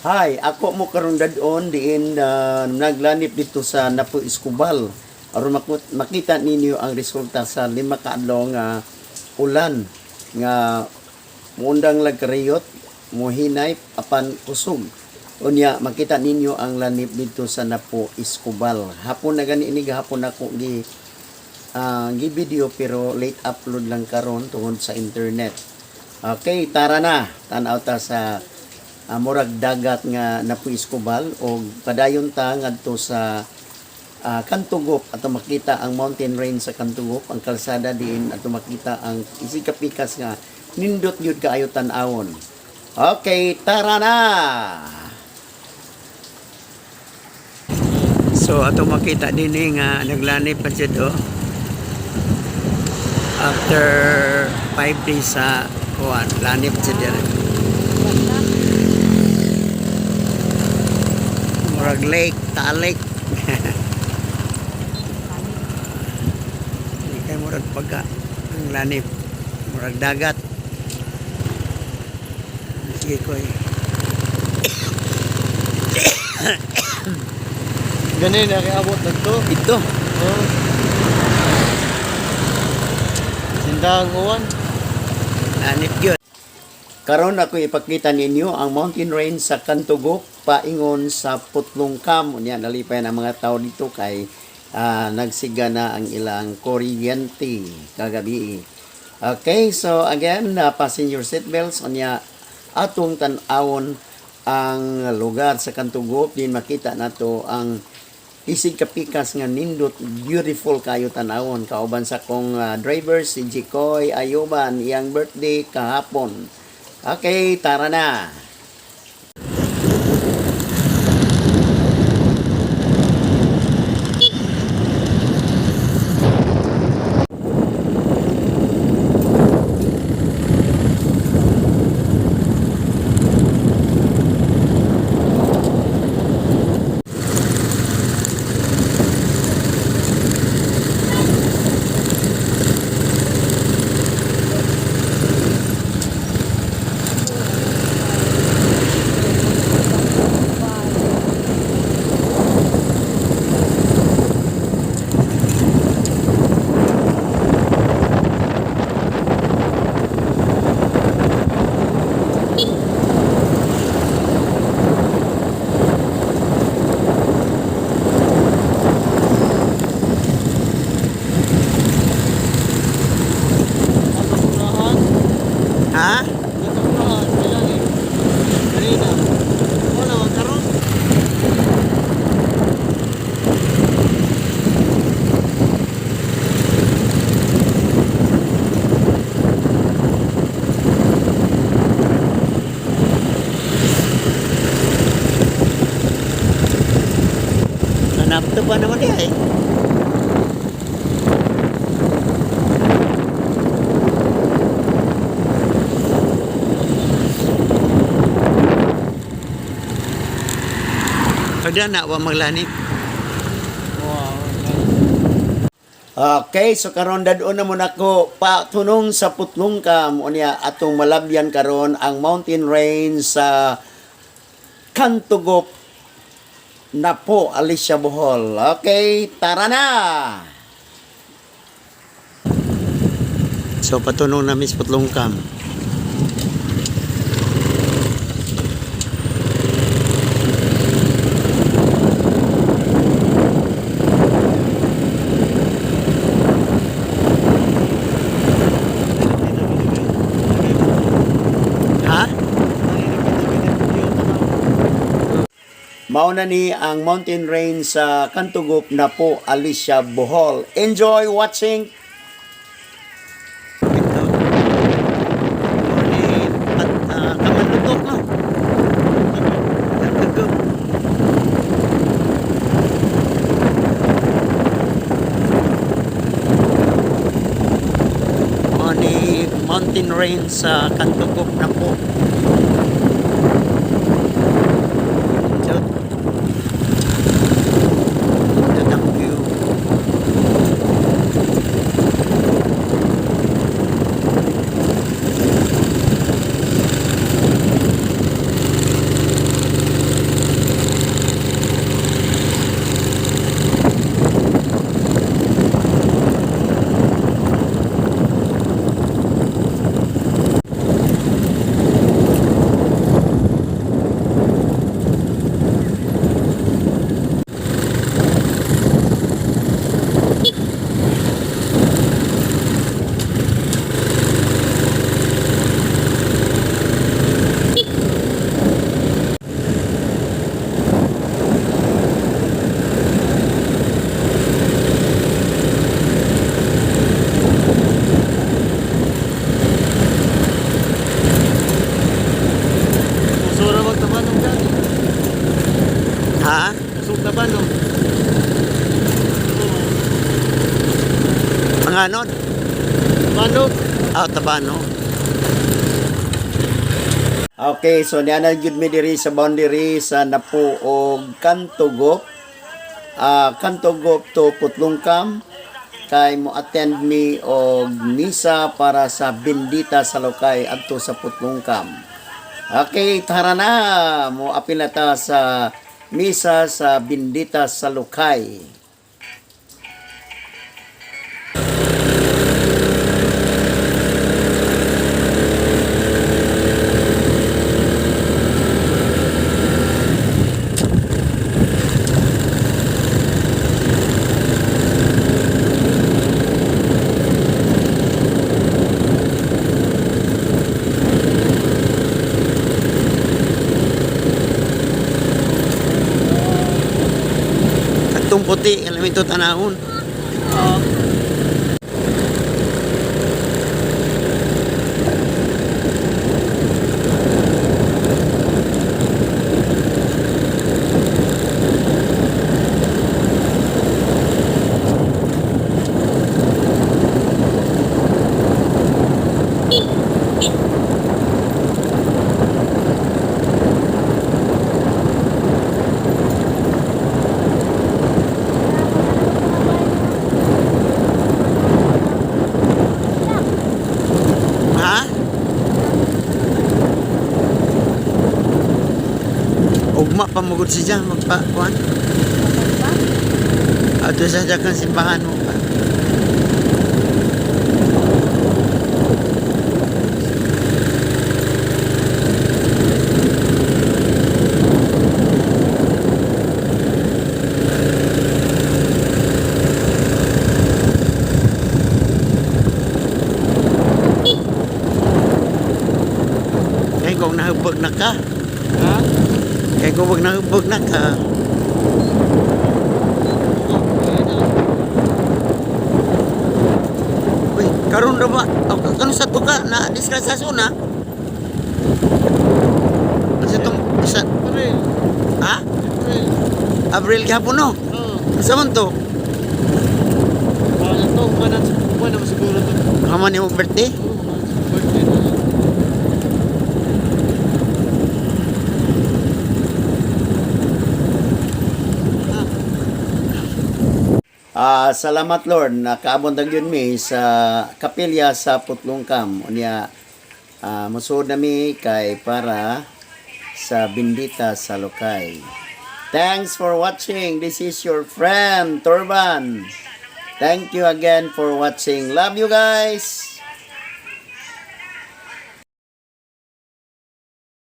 Hi, ako mo karon dadon diin naglanip dito sa Napo Escobal. Aron makita ninyo ang resulta sa 5 ka adlaw nga ulan nga muundang lagkariyot, muhinay apan kusog. Unya makita ninyo ang lanip dito sa Napo Escobal. Hapon na gani ini, gahapon ako gi video pero late upload lang karon tungod sa internet. Okay, tara na. Tan-aw ta sa murag dagat nga Napo Escobal o padayon ta ngadto sa Kantugop ato makita ang mountain range sa Kantugop, ang kalsada diin ato makita ang isig ka pikas nga nindot gyud kaayo tan-awon. Okay, tara na. So ato makita dinhi nga naglanip pa jud oh. After 5 days sa kuan, lanip jud diri. Murag lake, Taal Lake. Hindi kay murag pagka ang lanip. Murag dagat. Sige ko eh. Ganin na kay abot nagto. Ito. Oh. Sindang uwan. Lanip yun. Karon ako ipakita ninyo ang mountain range sa Kantugok paingon sa Putlongkam. Unya nalipay ang mga tao dito kay nagsiga na ang ilang kuryente kagabi. Okay, so again, fasten your seatbelts. Unya atong tan-awon ang lugar sa Kantugok din makita nato ang isig kapikas nga nindot, beautiful kayo tan-awon, kauban sa kong driver si Jikoy Ayuban, iyang birthday kahapon. Okay, tara na. Natapurahan. Ha? Natapurahan. Kailan eh. Kanina. Wala man karon. Nanapto pa naman niya eh. Kada na wa maglanip. Wow. Okay, so karon dadon na mo nako patunong sa Putlongkam. Unya atong malabyan karon ang mountain range sa Kantugop na po, Alicia, Bohol. Okay, tara na. So patunong na Miss Putlongkam. Ha? Mauna ni ang mountain range sa Kantugop na po, Alicia, Bohol. Enjoy watching. Ito. Ni at Kamalutok no. Kantugop. Mao ni mountain range sa Kantugop na po. Ito. Ito ang view. Ha? Kusog Tabano. Ang anod? Tabano. Ah, Tabano. Okay, so niana gyud mi diri sa boundary sa Napo og Kantugop. Ah, Kantugop to Putlungkam kay mo attend mi og misa para sa Bendita sa Lokay adto sa Putlungkam. Okay, tara na, mo apil na ta sa misa sa Bendita sa Lokay. Atong puti, alam ito tanahon. Ah. Ha? Ugma pa mugod siya magpa kuan. Ato sa dakang simbahan mo pa. Kay kung nahubog na ka. Ha? Kay kung nahubog na ka. Uy, karon ra ba? Oh, karon sa tuka na disgrasyaso na. Sa tong sa April. Ha? April. Abril gihapon no. Oo. Sa man to? Ah, ito, human naman siguro to. Haman ni mong birthday? Oo, human sa birthday na. Ah, salamat Lord, nakaabot na gyud mi sa kapilya sa Putlungkam. Unya musuod na mi kay para sa Bendita sa Lokay. Thanks for watching. This is your friend Turban. Thank you again for watching. Love you guys.